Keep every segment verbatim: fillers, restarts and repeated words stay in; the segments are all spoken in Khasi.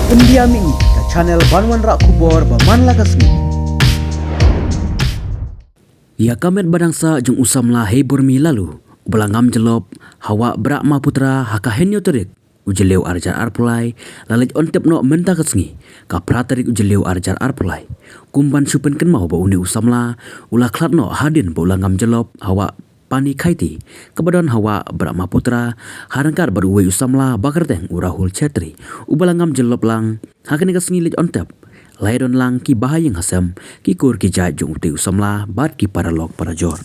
India Mini, ka channel ban wanrah khubor ba man la ka sngi. Ïa ka met ba dang sah jong u samla Heibormi Laloo, uba la ngam jyllop ha Wah Brahmaputra ha ka hynñiew tarik u Jylliew arhajar arphew lai, la leit on tep noh mynta ka sngi, ka phra tarik u Jylliew arhajar arphew lai. Kum ban shu pynkynmaw ba une u samla u la khlad noh hadien ba u la ngam jyllop ha Wah Panikheti, kaba don ha Wah Brahmaputra, ha ryngkat bad uwei u samla ba kyrteng u Rahul Chhetri, uba la ngam jyllop lang. Ha kane ka sngi leit on tep la ïadon lang ki bahaïing hasem, ki kur ki jait jong utei u samla bad ki paralok parajor.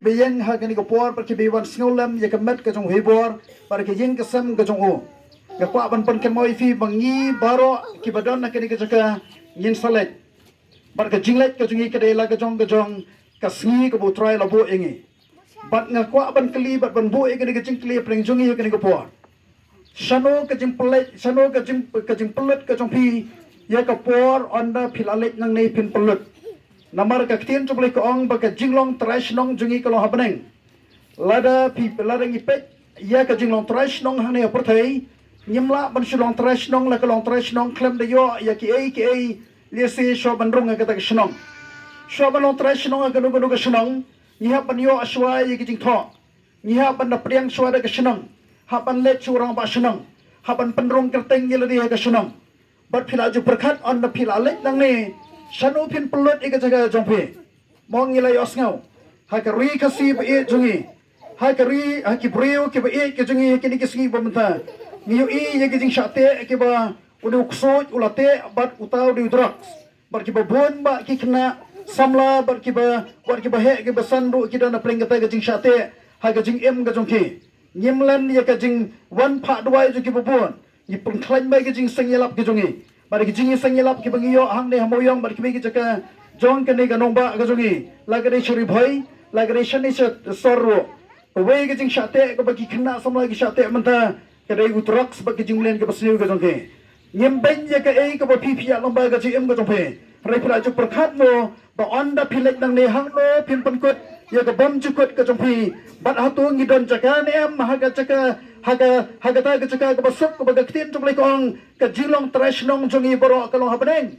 Ba ïeng ha kane ka por, bad kiba wan sngewlem ïa ka met ka jong u Heibor, bad ka ïing ka sem ka jong u. Nga kwah ban pynkynmaw ïa phi ba ngi baroh kiba don ha kane ka jaka ngin sa leit. Bad ka jingleit ka jong ngi ka dei la ka jong ka jong ka sngi kaba U Trai la buh ïa ngi. Bad nga kwah ban kylli bad ban buh ïa kane ka jingkylli hapdeng jong ngi ha kane ka por. Shano ka jingpyllait, shano ka jing, ka jingpynlut ka jong phi ïa ka por ynda phi la leit nangne phin pynlut. Namar ka ktien jong U Blei ka ong ba ka jinglong trai shnong jong ngi ka long ha bneng. Lada phi, lada ngi peit ïa ka jinglong trai shnong hangne ha pyrthei, ngim lah ban shu long trai shnong la ka long trai shnong khlem da ïoh ïa kiei kiei lehse shuwa ban rung ha kata ka shnong. Shuwa ban long trai shnong ha kano kano ka shnong, ngi hap ban ïoh shuwa ïa ki jingthoh. Ngi hap ban da pdiang shuwa da ka shnong. Hap ban leit sha u rangbah shnong. Hap ban pynrung kyrteng ïa lade ha ka shnong. Bad phi la ju pyrkhat ynda phi la leit nangne, shano phin pynlut ïa ka jaka jong phi. Mo ngi la ïohsngew ha ka ri Khasi ba ïeit jong ngi, ha ka ri, ha ki briew kiba ïeit ka jong ngi ha kine ki sngi ba mynta, ngi ïohi ïa ki jingshah teh kiba une u ksuid u la teh bad uta u dei u drugs. Bad kiba bun bah ki khynnah samla bad kiba, bad kiba heh kiba san ruh ki don hapdeng kata ka jingshah teh ha ka jingim ka jong ki. Ngim len ïa ka jingwan phah duwai jong kiba bun. Ngi pynkhlaiñ bha ïa ki jingseng ïalap ki jong ngi. Bad ki jingseng ïalap kiba ngi ïoh hangne ha Mawiong bad kiwei ki jaka jong kane ka nongbah ka jong ngi, la ka dei sha Ri Bhoi, la ka dei shane sha sor ruh. Kawei ka jingshah teh kaba ki khynnah samla ki shah teh mynta ka dei u drugs bad ki jingmlien kiba sniew ka jong ki. Ngim beiñ ïa kaei kaba phi phi ïalam bad ka jingim ka jong phi. Hynrei phi la ju pyrkhat mo ba ynda phi leit nangne hangno phin pynkut ïa ka bym jukut ka jong phi. Bad hato ngi don jaka ne em ha ka jaka, ha ka, ha kata ka jaka kaba suk kaba ka ktien jong U Blei ka ong ka jinglong trai shnong jong ngi baroh ka long ha bneng.